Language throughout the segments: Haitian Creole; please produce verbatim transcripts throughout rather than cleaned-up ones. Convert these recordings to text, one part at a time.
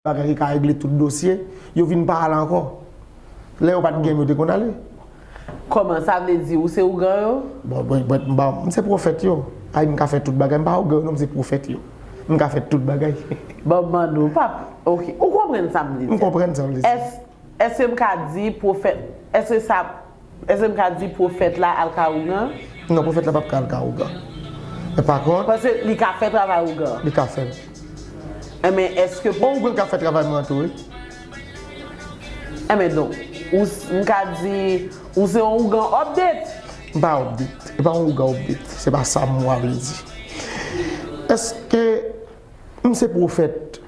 bagay ki ka regle tout dosye, yo vin pa al ankò. Lè yo pa t gen m, yo te konn ale. Kòman, sa vle di ou se ougan yo? Bon, bon, bon, m pa, m se pwofèt yo. Ay, m ka fè tout bagay. M pa ougan yo non, m se pwofèt yo. M ka fè tout bagay. Bon, m mande w, pap. Ok. Ou konprann sa m vle di? M konprann sa w vle di. Èske m ka di pwofèt, èske sa, èske m ka di pwofèt la al ka ougan? Non, pwofèt la p ap ka al ka ougan. Men pa kont, Paske li ka fè travay ougan. Li ka fè l. Enben, èske Bon, ougan ka fè travay mwen tou, wi. Enben donk, ou s- m ka di ou se yon ougan update. M pa update. E pa yon ougan update. Se pa sa m vle di. Èske m se pwofèt?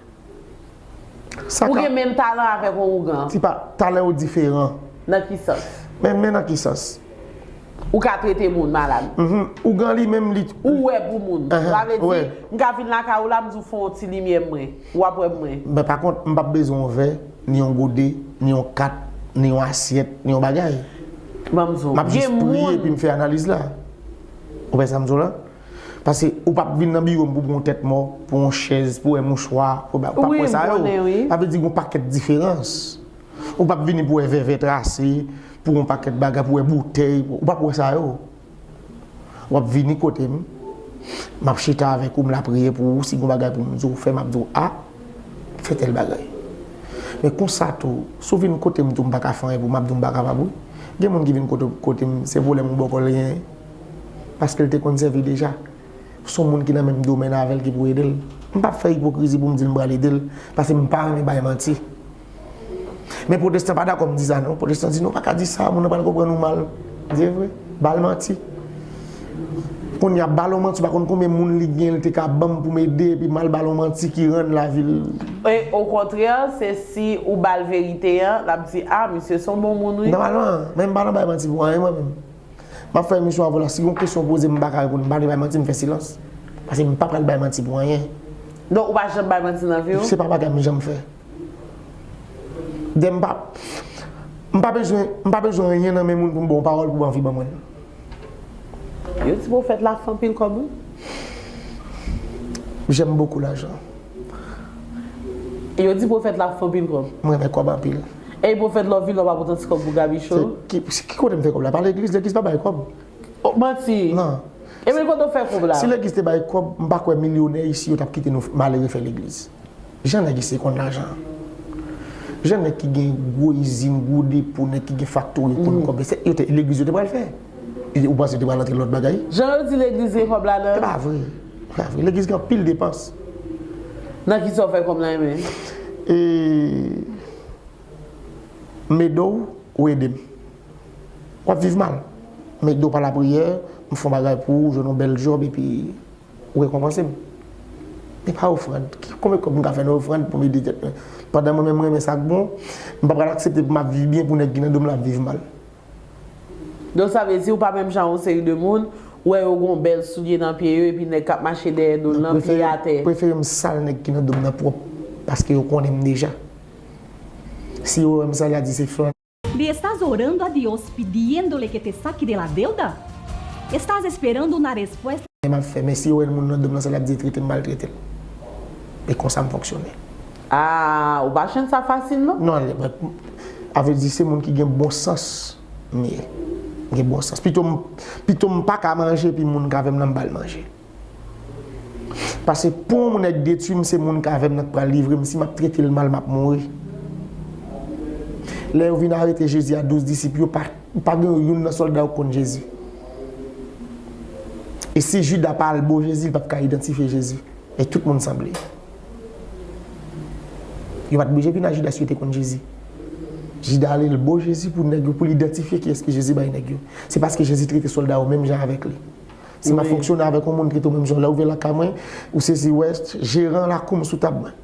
Sa Ou ka gen menm talan avèk yon ougan. Ti pa, talan yo diferan. Nan ki sans? Men, men nan ki sans? Ou ka trete moun malad. Mhm. Ougan li menm li. Ou wè pou moun. Ahan, Sa vle di, wè. M ka vin lakay ou la, m di w fè yon ti limyè mwen. W ap wè mwen. Men pa kont, m p ap bezwen yon vè, ni yon gode, ni yon kat, ni yon asyèt, ni yon bagay. Ban m di w. M ap jis Gen priye moun. Epi m fè analiz la. Ou wè sa m di w la? Paske ou p ap vin nan biwo m pou pran yon tèt mò, pou yon chèz, pou wè mouchwa, pou ba- ou p ap Wi, wè sa m yo. konnen, wi. Sa vle di gen yon pakèt diferans. Ou p ap vini pou wè vèvè trase, pou yon pakèt bagay, pou wè boutèy, ou p ap wè sa yo. W ap vini kote m, m ap chita avèk ou, m lapriyè pou ou, si gen bagay pou m di w fè, m ap di w a, fè tèl bagay. Men konsa tou, si w vin kote m tou, m pa ka fè anyen pou w, m ap di w m pa kapab wi. Gen moun ki vin kote, kote m, se vòlè m ou bòkò l ye, paske l te konn sèvi deja. Se yon moun ki nan menm domèn avè l ki pou ede l. M p ap fè ipokrizi pou m di l m pral ede l, paske m pa renmen bay manti. Men pwotestan pa dakò m di sa non. Pwotestan di nou pa ka di sa, moun nan pral konprann ou mal. Di e vre, ba l manti. Kounye a ba l yon manti, ou pa konn konbyen moun li gen, li te ka ban m pou m ede, epi m al ba l yon manti ki rann lavi l. E okontrè, se si ou ba l verite an, l ap di, a, misye se yon bon moun wi. Nòmalman, men m pa nan bay manti pou anyen mwen menm. M ap fè emisyon avè w la, si yon kesyon poze m, m pa ka reponn, m pa vle bay manti, m fè silans. Paske m pa pral bay manti pou anyen. Donk ou pa janm bay manti nan vi w? Se pa bagay m janm fè. Dè m pa, m pa bezwen, m pa bezwen anyen nan men moun pou m ba w pawòl pou w anvi ban mwen l. Yo di pwofèt la fè anpil kòb wi. J'aime beaucoup l'argent. Yo di pwofèt la fè anpil kòb. Mwen renmen kòb anpil. E pwofèt la w vin la w pa pote ti kòb pou Gabicho? Ki, ki kote m fè kòb la? Pa legliz, legliz pa bay kòb. Oh, manti. Non. E men kote w fè kòb la? Si legliz te bay kòb, m pa kwè milyonè isi yo t ap kite nou malere fè legliz. Jan nèg isi konn lajan. Jan nèg ki gen gwo izin, gwo depo, nèg ki gen faktori yo konn kòb. Se yo te legliz yo te pral fè. E ou panse yo te pral antre lòt bagay? Jan yo di legliz gen kòb E ladan. pa vre. E pa vre. Legliz gen anpil depans. Nan kisa w fè kòb la enben? E m ede w, ou ede m. W ap viv mal. M ede w pa lapriyè, m fè yon bagay pou ou, jwenn yon bèl djòb, epi ou rekonpanse m. E pa ofrann. Ki, konbyen kòb m ka fè nan ofrann pou m ede tèt mwen? Pandan mwen menm m renmen sa k bon, m pa pral aksepte pou m ap viv byen pou nèg ki nan do m la ap viv mal. Donk sa vle di ou pa menm jan yon seri de moun, ou wè yo gen yon bèl soulye nan pye yo epi nèg k ap mache dèyè do l lan pye atè. Prefere m sal nèg ki nan do m nan pwòp, paske yo konnen m deja. Si yo wè m sal, y a di se flan. ¿Le estás orando a Dios pidiéndole que te saque de la deuda? ¿Estás esperando una respuesta? M ap fè, men si yo wè moun nan do m nan sal, y ap di trete m maltrete l. E konsa m fonksyone. Ah, ou pa jwenn sa fasil non? Non, lè, but, a vle di se moun ki gen bon sans m ye. M gen bon sans. Pito m, pito m pa ka manje epi moun k avè m nan m ba l manje. Paske pou yon nèg detwi m, se moun k avè m nan k pral livre m. Si m ap trete l mal, m ap mouri. Lè yo vin arete Jezi a douz disip yo, pa, pa gen youn nan sòlda yo k konn Jezi. E si Jida pa al bo Jezi, li p ap ka idantifye Jezi. E tout moun sanble. Yo pa t blije vin a Jida si yo te konn Jezi. Jida ale l bo Jezi pou nèg yo, pou l idantifye kiyès ke Jezi bay nèg yo. Se paske Jezi trete sòlda yo menm jan avèk li. Si m ap fonksyone avèk yon moun ki trete w menm jan, lè w vin lakay mwen, ou sezi wè jeran lakou m sou tab mwen.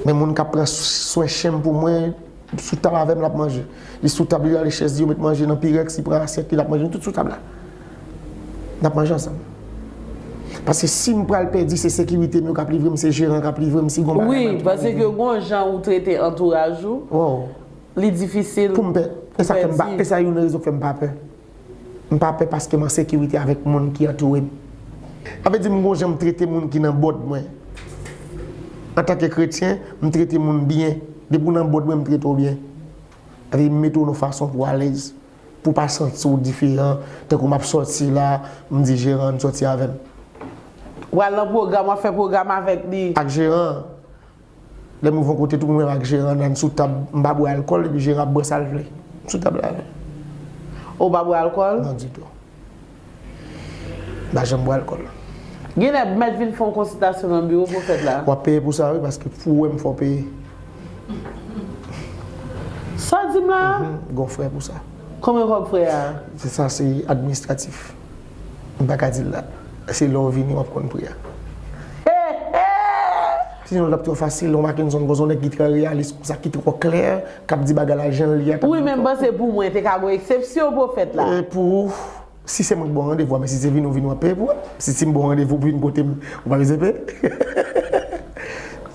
Men moun k ap pran swen chen m pou mwen, sou tab avè m, l ap manje. Li sou tab, li rale chèz li, yo met manje nan pirèks, li pran asyèt li, l ap manje, nou tout sou tab la. N ap manje ansanm. Paske si m pral pèdi, se sekirite m yo k ap livre m, se jeran k ap livre m, si gon bagay. Wi, paske gon jan ou trete antouraj ou, li difisil. Pou m pè. E sa fè m pa, e sa youn nan rezon k fè m pa pè. M pa pè paske m an sekirite avèk moun ki antoure m. Sa vle di m gon jan m trete moun ki nan bòd mwen. Antanke kretyen, m trete moun byen. Depi w nan bòd mwen, m trete w byen. Sa vle di m mete w nan fason pou w alèz, pou w pa santi w diferan. Tankou m ap sòti la, m di jeran ann sòti avè m. W al nan pwogram, w ap fè pwogram avèk li. Ak jeran an. Lè m rive yon kote tou, mwen menm ak jeran an, n sou tab, m pa bwè alkòl, epi jeran ap bwè sa l vle. M sou tab la avè l. Ou pa bwè alkòl? Non, ditou. M pa janm bwè alkòl. Genlè m mèt vin fè yon konsiltasyon nan biwo pwofèt la. W ap peye pou sa, wi, paske pou w wè m fè w peye. Sa w di m la? Mhm, gon frè pou sa. Konbyen kòb frè a? Se sa, se administratif. M pa ka di l la. Se lè w vini, w ap konn pri a. Sinon, l ap twò fasil, yon Mackenson konsa, yon nèg ki trè reyalis konsa, ki twò klè, k ap di bagay la jan l ye a. Wi, men m panse pou mwen, te ka gon eksepsyon, pwofèt la. E pou ou, si se mwen k ba w randevou a, men si se vini w vini, w ap peye pou ou. Si, si m ba w randevou pou vin kote m, ou pa bezwen peye.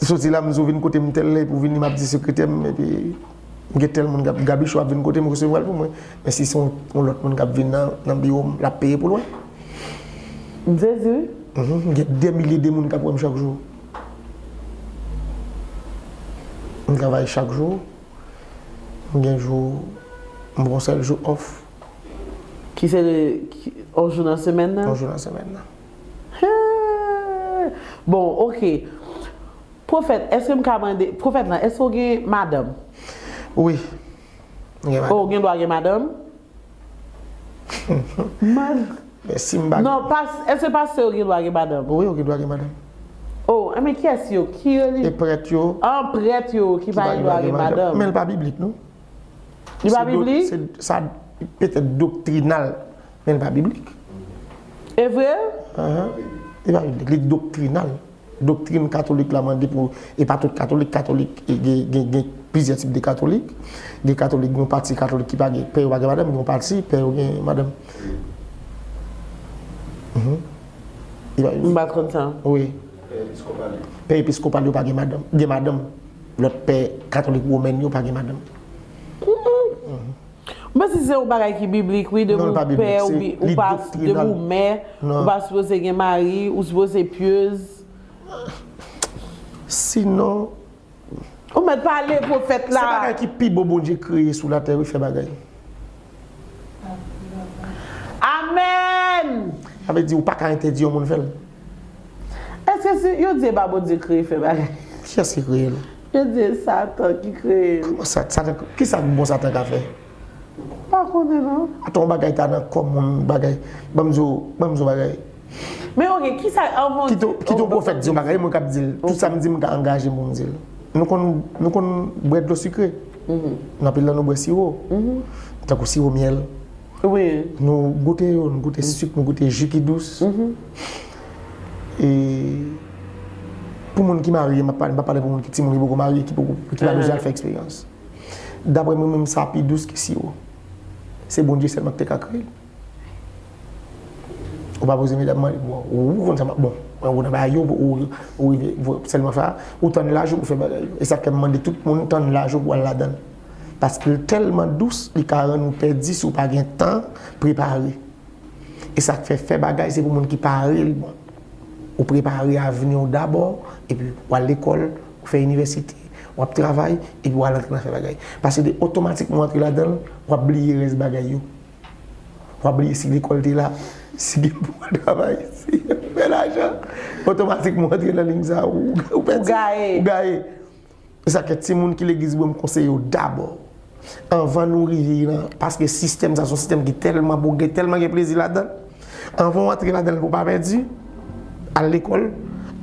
Soti la, m di w vin kote m tèl lè, epi w vini, m ap di sekretè m, epi m gen tèl moun k ap, Gabichou ap vin kote m, resevwa l pou mwen. Men si se yon, yon lòt moun k ap vin nan, nan biwo m, l ap peye pou l, wi. M sezi, wi. Mhm, m gen dè milye de moun k ap wè m chak jou. M travay chak jou. M gen jou, m gen yon sèl jou off. Ki se le, ki, yon jou nan semèn nan? Yon jou nan semèn nan. He! Bon, oke. Pwofèt, èske m ka mande, pwofèt lan, èske w gen madanm? Wi. M gen madanm. Oh, ou gen dwa gen madanm? Man. Men si m pa gen... Non, pas, èske pastè yo gen dwa gen madanm? Wi, yo gen dwa gen madanm. Oh, enben kiyès yo? Ki reli... E prèt yo. Ah, prèt yo ki pa gen dwa gen madanm. Men l pa biblik, non. Li pa biblik? Se do-, se, sa petèt doktrinal, men l pa biblik. E vre? Ahan. Li pa biblik, li doktrinal. Doktrin katolik la mande pou, e pa tout katolik, katolik, e gen, gen, gen plizyè tip de katolik. Gen katolik, gen yon pati katolik ki pa gen, pè yo pa gen madanm, gen yon pati, pè yo gen madanm. Mhm. Li pa biblik. M pa t konn sa. Wi. Pè episkopal yo pa gen madanm, gen madanm. Lòt pè katolik womèn yo pa gen madanm. Mhm. M panse se yon bagay ki biblik, wi, depi ou pè, ou bi-, ou pa, depi ou mè, ou pa sipoze gen mari, ou sipoze pyez. Sinon, ou mèt pale, pwofèt la. Se bagay ki pi bon Bondye kreye sou latè, wi, fè bagay. Amèn! Sa vle di ou pa ka entèdi yon moun fè l. Èske si yo di e pa Bondye kreye fè bagay? Kiyès ki kreye l? Yo di e Satan ki kreye l. Kòman sa, Satan, kisa k bon Satan ka fè? Pa konnen non. Atò yon bagay ta nan kò moun, bagay. Ban m di w, ban m di w bagay. Men oke, kisa anvan... Kite, kite yon pwofèt di yon bagay, e mwen k ap di l. Tout sa m di, m ka angaje m pou m di l. Nou konn, nou konn bwè dlo sikre. Nan anpil nan nou bwè siwo. Tankou siwo myèl. Wi. Nou goute yo, nou goute sik, nou goute ji ki dous. E pou moun ki marye, m ap pale, m pa pale pou moun ki timoun ki poko marye, ki poko, ki pa bezwen al fè eksperyans. Daprè mwen menm, sa pi dous ke siwo. Se Bondye sèlman ki te ka kreye l. Ou pa poze medam mande, bon, ou, ou konn sa m ap, bon, ou nan bagay yo, ou, ou rive, vo-, sèlman sa, ou tann laj ou pou fè bagay yo. E sa k fè m mande tout moun tann laj ou pou al ladan l. Paske l tèlman dous, li ka rann ou pèdi si w pa gen tan prepare. E sa k fè, fè bagay, se pou moun ki pare l bon. Ou prepare avni w dabò, epi w al lekòl, ou fè inivèsite, w ap travay, epi w al antre nan fè bagay. Paske de otomatikman w antre ladan l, w ap bliye rès bagay yo. W ap bliye si lekòl te la, si gen pou w al travay, si fè lajan. Otomatikman w antre nan liy sa, ou, ou pèdi. Ou gaye. Ou gaye. Se sa k fè timoun ki legliz, mwen, m konseye yo dabò. Anvan nou rive nan, paske sistèm sa, se yon sistèm ki tèlman bon, gen tèlman gen plezi ladan l. Anvan w antre ladan l pou w pa pèdi, al lekòl,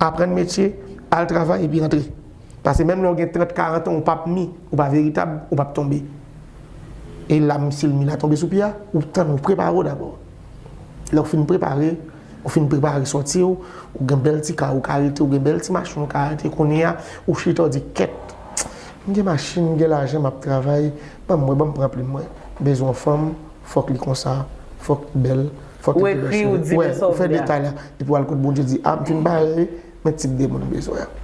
aprann metye, al travay epi antre. Paske menm lè w gen trant, karant an, ou p ap mi, ou pa veritab, ou p ap tonbe. E la, si l mi la tonbe sou pye a, ou tann, ou prepare w dabò. Lè w fin prepare, ou fin prepare sòti w, ou gen bèl ti kay ou ka rete, ou gen bèl ti machin ou ka rete, kounye a, ou chita, ou di, kèt, m gen machin, m gen lajan, m ap travay, ban m wè, ban m pran plim mwen. Bezwen yon fanm, fòk li konsa, fòk li bèl, fòk li te bèl cheve. Ou ekri, ou di, men sa w vle a. Ou fè detay la, epi w al kot Bondye, di, a, m fin pare, men tip de moun m bezwen an.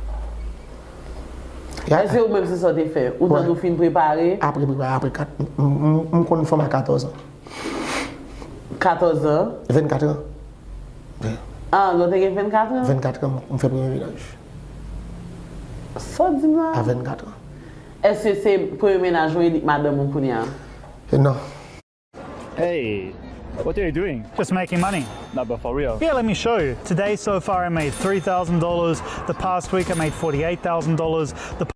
Èske ou menm se sa w te fè? Ou tann ou fin prepare? Apre prepare, apre kat, m, m, m, m konn fanm a katòz an. Katòz an? Vennkat an. Ah, lè w te gen vennkat an? Vennkat an, m, m fè premye mennaj. Sa w di m la? A vennkat an. Èske se premye mennaj ou enik madanm ou kounye a? E non. Hey, what are you doing? Just making money. Nah, but for real. Yeah, let me show you. Today, so far, I made three thousand dollars. The past week, I made forty-eight thousand dollars. The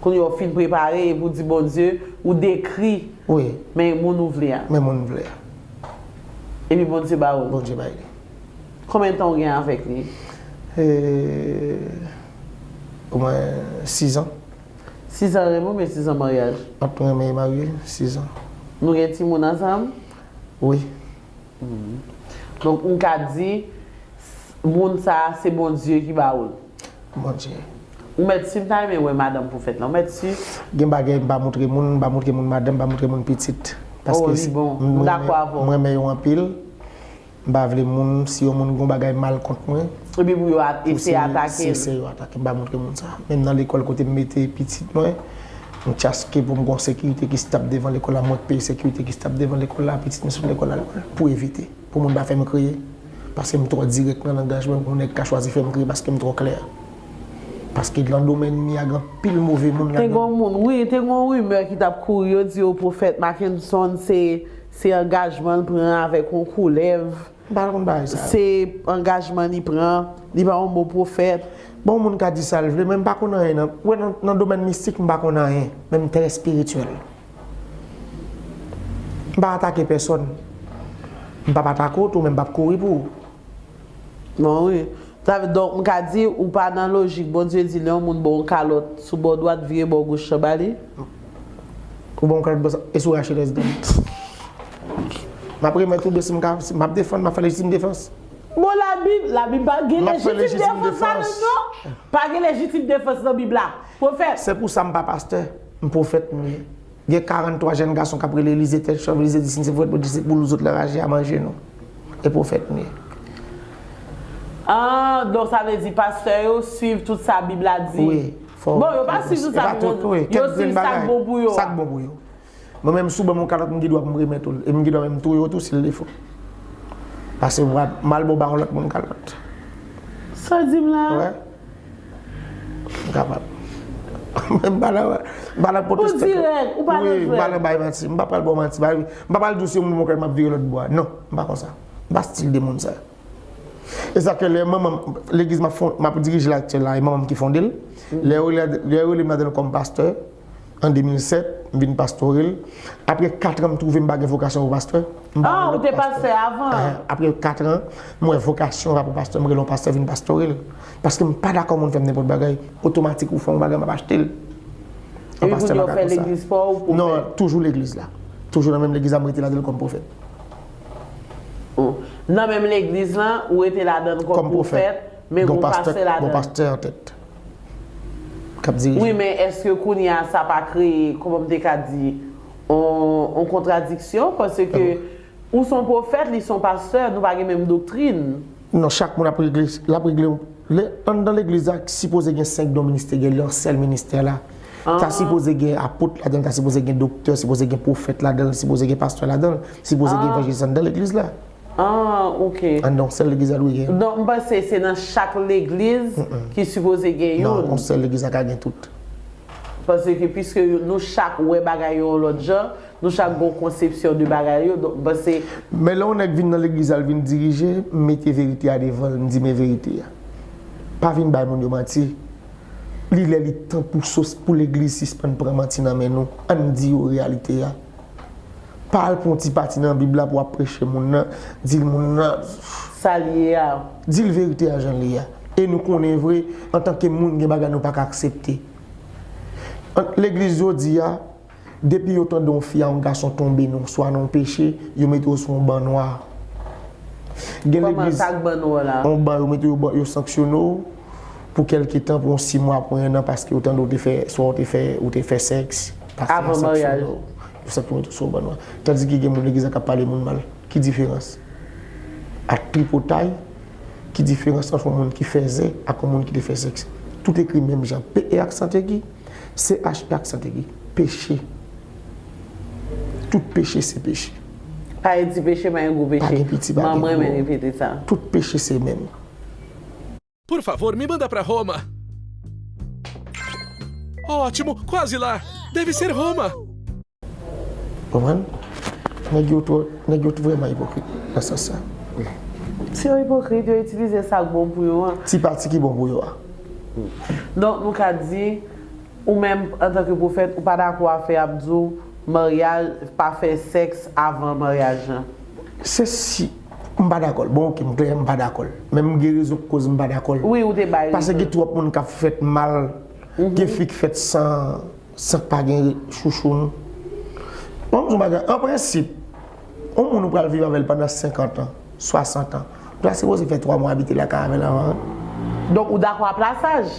Kounye a w fin prepare epi w di Bondye, ou dekri Wi, men moun ou vle a. Men moun m vle a. Epi Bondye ba ou l. Bondye bay li. Konbyen tan w gen avèk li? E, omwen sizan. Sizan renmen oubyen sizan maryaj? Ant renmen e marye, sizan. Nou gen timoun ansanm? Wi. Donk, m ka di, moun sa a, se Bondye ki ba ou l. Bondye. Ou mèt si m ta renmen wè madanm pwofèt la. Ou mèt si. Gen bagay m pa montre moun, m pa montre moun madanm, m pa montre moun pitit. Oh, li bon. M dakò avè w. Mwen renmen yo anpil. M pa vle moun, si yon moun gon bagay mal kont mwen, Epi pou yo eseye atake l. Se yo atake, m pa montre moun sa. Menm nan lekòl kote m mete pitit mwen, m chaske pou m gon sekirite ki stap devan lekòl la, mwen k peye sekirite ki stap devan lekòl la, pitit mwen sot lekòl la pou evite, pou moun pa fè m kriye. Paske m twò dirèk nan langaj mwen pou nèg ka chwazi fè m kriye paske m twò klè. Paske nan domèn mi a gen anpil move moun ladan. Te gon moun, wi, te gon rimè ki t ap kouri, yo di yo pwofèt Mackenson se se angajman l pran avèk yon koulèv. M pa konn bagay sa. Se angajman li pran, li pa yon bon pwofèt. Bon, moun ka di sa l vle, men m pa konn anyen nan, wè nan, nan domèn mistik, m pa konn anyen, men m trè espirityèl. M pa atake pèsòn. M p ap atake w tou, men m p ap kouri pou ou. Bon, wi. Sa vle, donk, m ka di, ou pa nan lojik Bondye di lè yon moun ba w yon kalòt sou bò dwat, vire bò goch lan ba li? Ou ba m yon kalòt bò sa, e si w rache lès dan m? M ap remèt ou dosye m ka, m ap defann, m ap fè lejitim defans. Bon, Labib, Labib pa gen lejitim defans ladan l, non. Pa gen lejitim defans nan Bib la. Pwofèt. Se pou sa m pa pastè, m pwofèt m ye. Gen karant twa jèn gason k ap rele Elize tèt chòv, Elize di si n se pwofèt, Bondye se pou zòt la raje a manje nou. E pwofèt m ye. Ah, donk sa vle di pastè yo swiv tout sa Bib la di. Wi, fò. Bon, yo pa swiv tout sa Bib la di. Yo swiv sa k bon pou yo a. Sa k bon pou yo. Mwen menm si w ban m yon kalòt, m gen dwa pou m remèt ou l. E m gen dwa menm touye w tou si l defo. Paske m al ba w yon lòt moun kalòt. Sa w di m la? Wè. M kapab. M pa nan, m pa nan pwoteste. Ou dirèk, ou pa nan jwèt. Wi, m pa nan bay manti. M pa pral ba w manti. M pa pral di w se yon moun mwen kwè m ap vire lòt bò a. Non, m pa konsa. M pa stil de moun sa. E sa ke lè manman m, legliz m ap fon-, m ap dirije la aktyèl la, e manman m ki fonde l. Lè yo rele, lè yo rele m ladan l kòm pastè, an de mil sèt, m vin pastorel. Apre kat an, m twouve m pa gen vokasyon pou pastè. M pa yon lòt pastè. Ah, ou te pastè avan? Ahan. Apre kat an, m wè vokasyon pa pou pastè, m rele yon pastè vin pastorel. Paske m pa dakò moun fè m nenpòt bagay, otomatik ou fè yon bagay, m ap achte l. Yon pastè pa ka konsa. Epi kounye a w fè legliz pa w pwofèt? Non, toujou legliz la. Toujou nan menm legliz la, m rete ladan l kòm pwofèt. Oh. Nan menm legliz lan, ou rete ladan l kòm pwofèt, men gon pastè ladan l. Gon pastè antèt. K ap dirije. Wi, men èske kounye a sa pa kreye, kòman m te ka di, on, on kontradiksyon? Paske ou se yon pwofèt, li se yon pastè, nou pa gen menm doktrin. Non, chak moun ap regle, l ap regle. Lè, anndan legliz la, sipoze gen senk don ministèryèl, yon sèl ministè la. Ta sipoze gen apot ladan l, ta sipoze gen doktè, sipoze gen pwofèt ladan l, sipoze gen pastè ladan l, sipoze gen evanjelis anndan legliz la. Ah, ok. Anndan yon sèl legliz la dwe gen. Donk, m panse se nan chak legliz ki sipoze gen youn. Non, yon sèl legliz la ka gen tout. Paske piske nou chak wè bagay yo yon lòt jan, nou chak gen yon konsepsyon de bagay yo, donk, m panse. Men lè yon nèg vin nan legliz la, l vin dirije, m mete verite a devan l, m di men verite a. Pa vin bay moun yo manti. Li lè li tan pou sos, pou legliz sispann pran manti nan men nou. Ann di yo reyalite a. Pa al pran yon ti pati nan Bib la pou w ap preche moun nan, di l moun nan. Sa l ye a. Di l verite a jan l ye a. E nou konnen vre, antanke moun, gen bagay nou pa ka aksepte. Legliz jodi a, depi yo tande yon fi a yon gason tonbe nan, swa nan yon peche, yo mete w sou yon ban nwa. Gen legliz. Kòman sa k ban nwa la? Yon ban, yo mete w, yo sanksyone w pou kèlke tan, pou yon sis mwa, pou en an, paske yo tande w te fè, swa w te fè, ou te fè sèks, paske yo sanksyone w. Yo sanksyone w sou yon ban nwa. Tandis ke gen moun legliz la k ap pale moun mal. Ki diferans? Ak tripotay, ki diferans ant yon moun ki fè zen ak yon moun ki te fè sèks? Tout ekri menm jan. P E aksan aigu, C H E aksan aigu. Peche. Tout peche se peche. Pa gen ti peche, pa gen gwo peche. Pa gen piti, pa gen gwo. Manman renmen repete sa. Tout peche se menm. Por favor, me manda pra Roma. Ótimo, quase lá. Deve ser Roma. Konprann? Nèg yo twò, nèg yo vrèman ipokrit nan sans sa. Si yo ipokrit, yo itilize sa k bon pou yo an. Ti pati ki bon pou yo a. Donk, nou ka di, ou menm, antanke pwofèt, ou pa dakò a fè y ap di w maryaj, pa fè sèks avan maryaj lan. Se si m pa dakò l. Bon, oke, m klè, m pa dakò l. Men m gen rezon k koz m pa dakò l. Wi, ou te bay Paske rezon. Gen twòp moun k ap fèt mal, gen fi k fèt san, san k pa gen chouchou nou. Bon, m di w bagay, an prensip, yon moun ou pral viv avè l pandan senkant an, swasant an, ou ta sipoze fè twa mwa abite lakay avè l anvan. Donk, ou dakò a plasaj?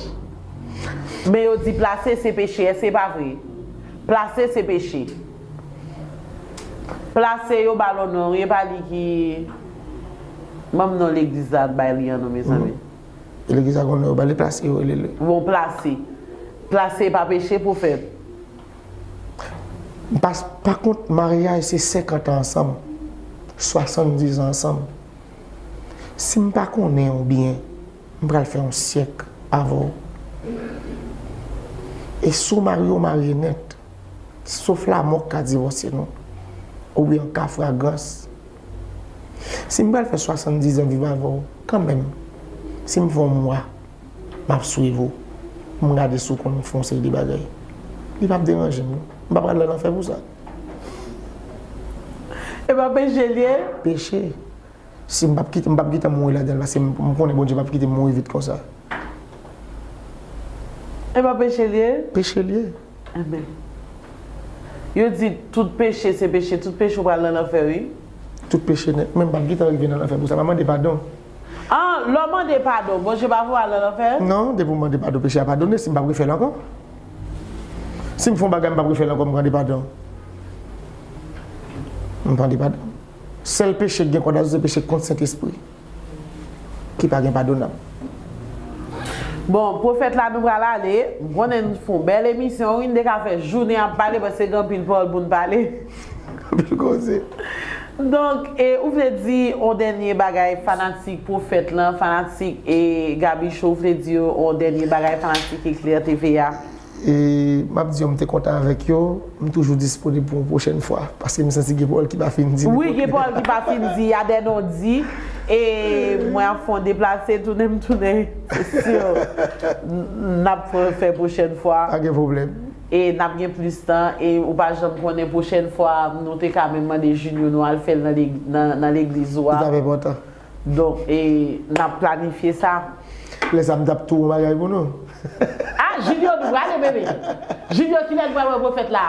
Men yo di plase se peche, èske pa vre? Plase se peche. Plase yo ba l yon non, wi, e pa li ki. Ban m non legliz la bay li an non, mezanmi. E legliz la gon non yo ba li, plase yo rele li. Bon, plase. Plase pa peche, pwofèt. Pa, pa kont maryaj se senkant an ansanm, swasanndiz an ansanm. Si m pa konnen w byen, m pral fè yon syèk avè w. E si w marye, w marye nèt. Sof lamò k ka divòse nou. Oubyen an ka fragrans. Si m pral fè swasanndiz an viv avè w, kanmenm, si m fè yon mwa, m ap swiv ou, m gade si w konn fè yon seri de bagay. Li p ap deranje m, non. M pa pral nan lanfè pou sa. E pa peche l ye? Peche. Si m p ap kite, m p ap gentan mouri ladan l, paske m, m konnen Bondye p ap kite m mouri vit konsa. E pa peche l ye? Peche l ye. Amen. Yo di tout peche se peche, tout peche ou pral nan lanfè, wi. Tout peche nèt. Men m p ap gentan rive nan lanfè pou sa. M ap mande padon. Ah, lè w mande padon, Bondye pa voye w al nan lanfè? Non, depi w mande padon, peche a padone, si m p ap refè l ankò. Si m fè yon bagay, m p ap refè l ankò, m mande padon. M mande padon. Sèl peche k gen kòd a Dye, se peche kont Sentespri. Ki pa gen padonab. Bon, pwofèt la nou pral ale. M konnen nou fè yon bèl emisyon, wi, n te ka fè jounen ap pale, paske gen anpil pawòl pou n pale. Anpil koze. Donk, e, ou vle di yon dènye bagay fanatik pwofèt lan, fanatik e Gaby Show, ou vle di yo yon dènye bagay fanatik Eclair T V a? E m ap di yo m te kontan avèk yo, m toujou disponib pou yon pwochèn fwa, paske m santi gen pawòl ki pa fin di. Wi, gen pawòl ki pa fin di, y a des non-dits, e mwen ap fè yon deplase, tounen m tounen, se si, n ap fè pwochèn fwa. Pa gen pwoblèm. E n ap gen plis tan, e ou pa janm konnen pwochèn fwa, nou te ka menm mande Julio nou al fè l nan legi-, nan, nan legliz ou a. Li t ap enpòtan. Donk, e, n ap planifye sa. Lè sa m t ap tou yon bagay pou nou. Ah, Julio, nou prale, bebe. Julio, kilè n pral wè pwofèt la?